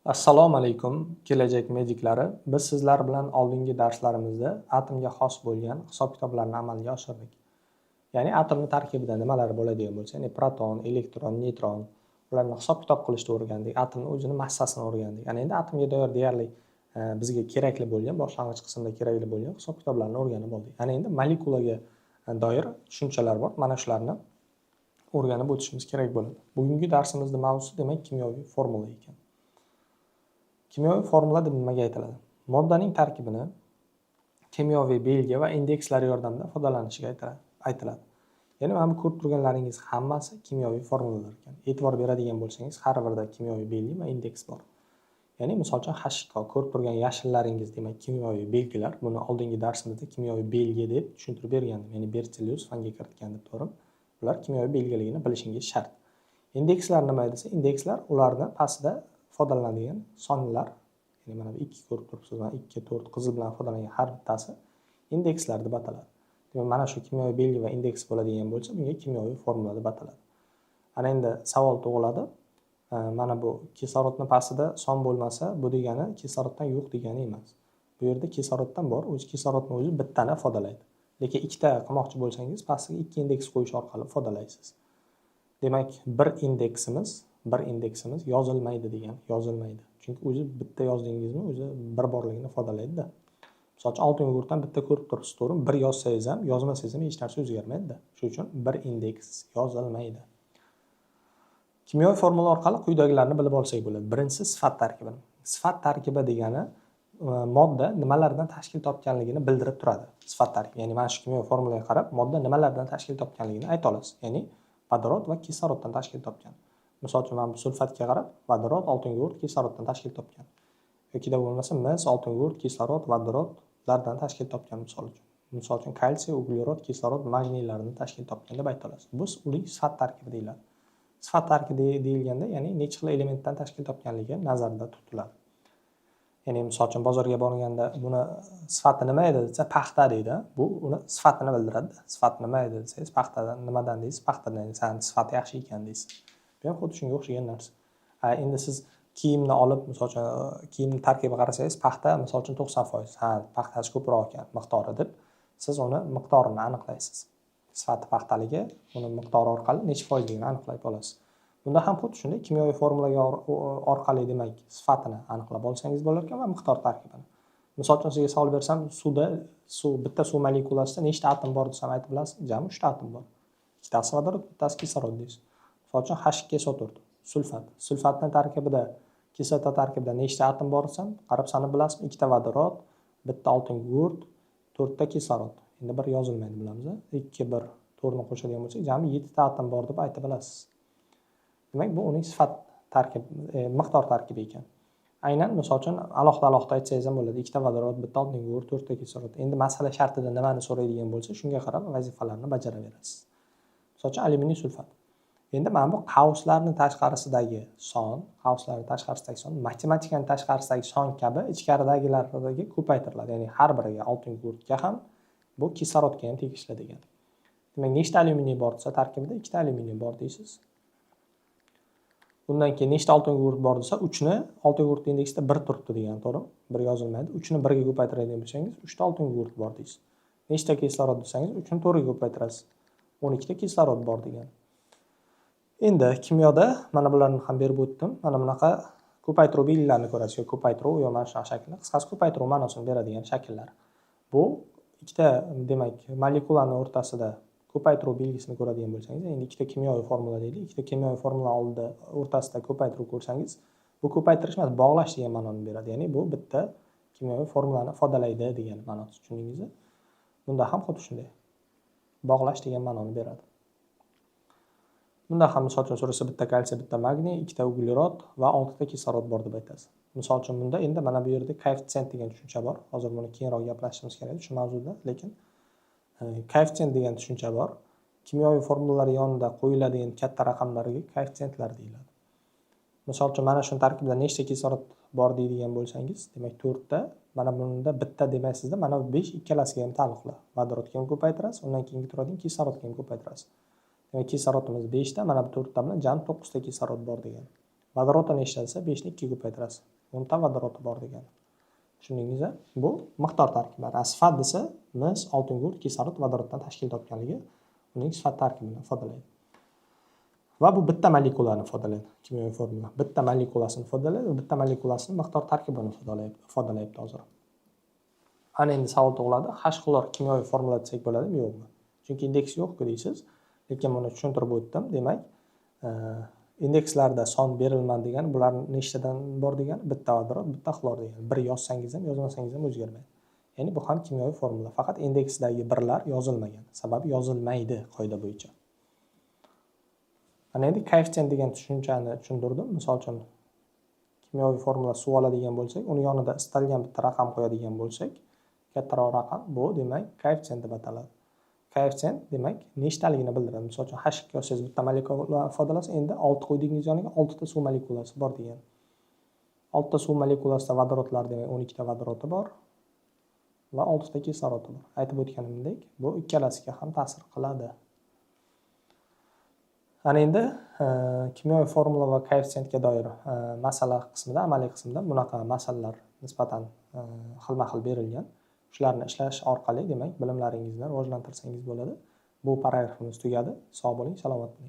Assalomu alaykum, kelajak mediklari. Biz sizlar bilan oldingi darslarimizda atomga xos bo'lgan hisob-kitoblarni amalga oshirdik. Ya'ni atomni tarkibida nimalar bo'ladigan bo'lsa, ya'ni proton, elektron, neytron, ularni hisob-kitob qilishni o'rgandik, atomni o'zini massasini o'rgandik. Ana endi atomga doir deyarli bizga kerakli bo'lgan, boshlang'ich qismda kerakli bo'lgan hisob-kitoblarni o'rganib oldik. Ana endi molekulaga doir tushunchalar bor. Mana shularni o'rganib o'tishimiz kerak bo'ladi. Bugungi darsimizning mavzusi, demak, kimyoviy formula ekan. Kimyoviy formula deb nimaga aytiladi? Moddaning tarkibini kimyoviy belgi va indekslar yordamida ifodalanishiga aytiladi. Ya'ni mana bu ko'rib turganlaringiz hammasi kimyoviy formulalar ekan. E'tibor beradigan bo'lsangiz, har birida kimyoviy belgi va indeks bor. Ya'ni misol uchun H2O ko'rib turgan yashillaringiz, demak, kimyoviy belgilar. Buni oldingi darsimizda kimyoviy belgi deb tushuntirib bergandim. Ya'ni Berzelius fanga kiritgan deb, to'g'rimi? Ular kimyoviy belgiligini bilishingiz shart. Indekslar nima desa, indekslar ularni pastida ifodalanadigan sonlar. Ya'ni mana bu 2 ko'rib turibsiz, mana 2, 4 qizil bilan ifodalangan har bittasi indekslar deb ataladi. Demak, mana shu kimyoviy belgi va indeks bo'ladigan bo'lsa, bunga kimyoviy formula deb ataladi. Ana endi savol tug'iladi. Mana bu kislorodni pastida son bo'lmasa, bu degani kisloroddan yo'q degani emas. Bu yerda kisloroddan bor, o'zi kislorodni o'zi bittani ifodalaydi. Lekin ikkita qilmoqchi bo'lsangiz, pastiga 2 indeks qo'yish orqali ifodalaysiz. Demak, bir indeksimiz yozilmaydi degan, yozilmaydi. Chunki o'zi bitta yozdingizmi, o'zi bir borligini ifodalaydi-da. Misol uchun, oltin gugurtdan bitta ko'rib turibsiz, to'g'rimi? Bir yozsangiz ham, yozmasangiz ham hech narsa o'zgarmaydi-da. Shuning uchun bir indeks yozilmaydi. Kimyoviy formula orqali quyidagilarni bilib olsak bo'ladi. Birinchisi sifat tarkibini. Sifat tarkibi degani modda nimalardan tashkil topganligini bildirib turadi. Sifat tarkibi, ya'ni mana shu kimyoviy formulaga qarab modda nimalardan tashkil topganligini ayta olasiz. Ya'ni vodorod va kisloroddan tashkil topgan. Misol uchun, mana bu sulfatga qarab vodorod, oltingugurt, kisloroddan tashkil topgan. Yokida bo'lmasa mis, oltingugurt, kislorod, vodorodlardan tashkil topgan misol uchun. Misol uchun, kalsiy, uglerod, kislorod, magniylardan tashkil topgan deb ayta olasiz. Bu uning sifat tarkibi deyiladi. Sifat tarkibi deyilganda, ya'ni necha xil elementdan tashkil topganligi nazarda tutiladi. Ya'ni misol uchun, bozorga borganda buni sifati nima edi desa, paxta deydi. Bu uni sifatini bildiradi. Sifati nima edi desangiz, paxtadan, nimadan deysiz, paxtadan, sani sifati yaxshi ekan deysiz. Bu ham xuddi shunga o'xshagan narsa. Endi siz kiyimni olib, misol uchun, kiyimni tarkibiga qarasangiz, paxta misol uchun 90%. Ha, paxtasi ko'proq ekan miqdori deb siz uni miqdorini aniqlaysiz. Sifati paxtaligi, uni miqdori orqali necha foizligini aniqlab olasiz. Bunda ham xuddi shunday kimyoviy formulaga orqali, demak, sifatini aniqlab olsangiz bo'lar ekan va miqdor tarkibini. Misol uchun, sizga savol bersam, suvda suv bitta suv molekulasida nechta atom bor desam, aytib bilasizmi? Jami 3 ta atom bor. Ikkitasi vodorod, bittasi kislorod deysiz. Misol uchun, H2SO4 sulfat. Sulfatni tarkibida, kislota tarkibida nechta atom bor desam, qarab sanab bilasizmi? Ikkita vodorod, bitta oltingugurt, to'rtta kislorod. Endi bir yozilmaydi, bilamiz. 2, 1, 4ni qo'shadigan bo'lsak, jami 7 ta atom bor deb ayta bilasiz. Demak, bu uning sifat tarkib, miqdor tarkibi ekan. Aynan misol uchun alohida alohida aytsangiz ham bo'ladi. Ikkita vodorod, bitta oltingugurt, to'rtta kislorod. Endi masala shartida nimani so'raydigan bo'lsa, shunga qarab vazifalarni bajaraverasiz. Misol uchun, alyuminiy sulfat. Endi mana bu qavslarning tashqarisidagi son, qavslarning tashqarisidagi son matematikaning tashqarisidagi son kabi ichkaridagilarga ko'paytiriladi. Ya'ni har biriga, oltingugurtga ham, bu kislorodga ham tegishli degan. Demak, nechta alyuminiy bor desa, tarkibida ikkita alyuminiy bor deysiz. Undan keyin nechta oltingugurt bor desa, 3 ni, oltingugurt indeksida 1 turibdi degan, to'g'rimi? 1 yozilmaydi. 3 ni 1 ga ko'paytiradigan bo'lsangiz, 3 ta oltingugurt bor deysiz. Nechta kislorod desangiz, 3 ni 4 ga ko'paytirasiz. 12 ta kislorod bor degan. Endi kimyoda mana bularni ham berib o'tdim. Mana bunaqa ko'paytiruv belgilarini ko'rasiz, yo ko'paytiruv, yo mana shunaqa shakllar. Qisqasi, ko'paytiruv ma'nosini beradigan shakllar. Bu ikkita, demak, molekulani o'rtasida ko'paytiruv belgisini ko'radigan bo'lsangiz, endi ikkita kimyoviy formula deylik, ikkita kimyoviy formula oldida o'rtasida ko'paytiruv ko'rsangiz, bu ko'paytirish emas, bog'lash degan ma'noni beradi. Ya'ni bu bitta kimyoviy formulani ifodalaydi degan ma'nosi, tushundingizmi? Bunda ham xuddi shunday. Bog'lash degan ma'noni beradi. Bunda ham misol uchun so'rasa, bitta kalsiy, bitta magniy, ikkita uglerod va oltita kislorod bor deb aytasiz. Misol uchun, bunda endi mana bu yerda koeffitsient degan tushuncha bor. Hozir buni keyinroq gaplashishimiz kerak shu mavzuda, lekin koeffitsient degan tushuncha bor. Kimyoviy formulalar yonida qo'yiladigan katta raqamlarga koeffitsiyentlar deyiladi. Misol uchun, mana shuni tarkibida nechta kislorod bor deydigan bo'lsangiz, demak, to'rtta, mana bunda bitta demaysizda, mana bu 5 ikkalasiga ham taalluqli. Vodorodga ham ko'paytirasiz, undan keyingi turadigan kislorodga ham ko'paytirasiz. Demak, kislorodimiz 5 ta, mana bu 4 ta bilan jami 9 ta kislorod bor degan. Vodorodi nechta desa, 5 ni 2 ga ko'paytirasiz. 10 ta vodorodi bor degani. Tushundingiz? Bu miqdor tarkiblari. Sifat desa, mis, oltingugurt, kislorod vodoroddan tashkil topganligi uning sifat tarkibini ifodalaydi. Va bu bitta molekulani ifodalaydi. Kimyoviy formula bitta molekulasini ifodalaydi va bitta molekulasini miqdor tarkibini ifodalayapti hozir. Ana endi savol tug'iladi. H xlor kimyoviy formula desak bo'ladimi, yo'qmi? Chunki indeks yo'q-ku deysiz. Lekin buni tushuntirib o'tdim. Demak, indekslarda son berilmadi degani, bular nechtadan bor degani, bitta vodorod, bitta xlor degani. Bir yozsangiz ham, yozmasangiz ham o'zgarmaydi. Ya'ni bu ham kimyoviy formula. Faqat indeksdagi birlar yozilmagan. Sababi yozilmaydi qoida bo'yicha. Ana endi koeffitsient degan tushunchani tushuntirdim. Misol uchun, kimyoviy formula suv oladigan bo'lsak, uni yonida istalgan bitta raqam qo'yadigan bo'lsak, kattaroq raqam bu demak koeffitsient deb ataladi. Koeffitsient demak nechtaligini bildiradi. Misol uchun, H2 yozsangiz bitta molekula ifodalasa, endi 6 qo'ydingiz yoniga 6 ta suv molekulasi bor degan. 6 ta suv molekulasida vodorodlar demak 12 ta vodorodi bor va 6 ta kislorodi bor. Aytib o'tganimdek, bu ikkalasiga ham ta'sir qiladi. Ana endi kimyoviy formula va koeffitsiyentga doir masala qismida, amaliy qismida bunaqa masalalar nisbatan xilma-xil berilgan. Shularni ishlash orqali demak bilimlaringizni rivojlantirsangiz bo'ladi. Bu paragrafimiz tugadi. Sog' bo'ling, salomat bo'ling.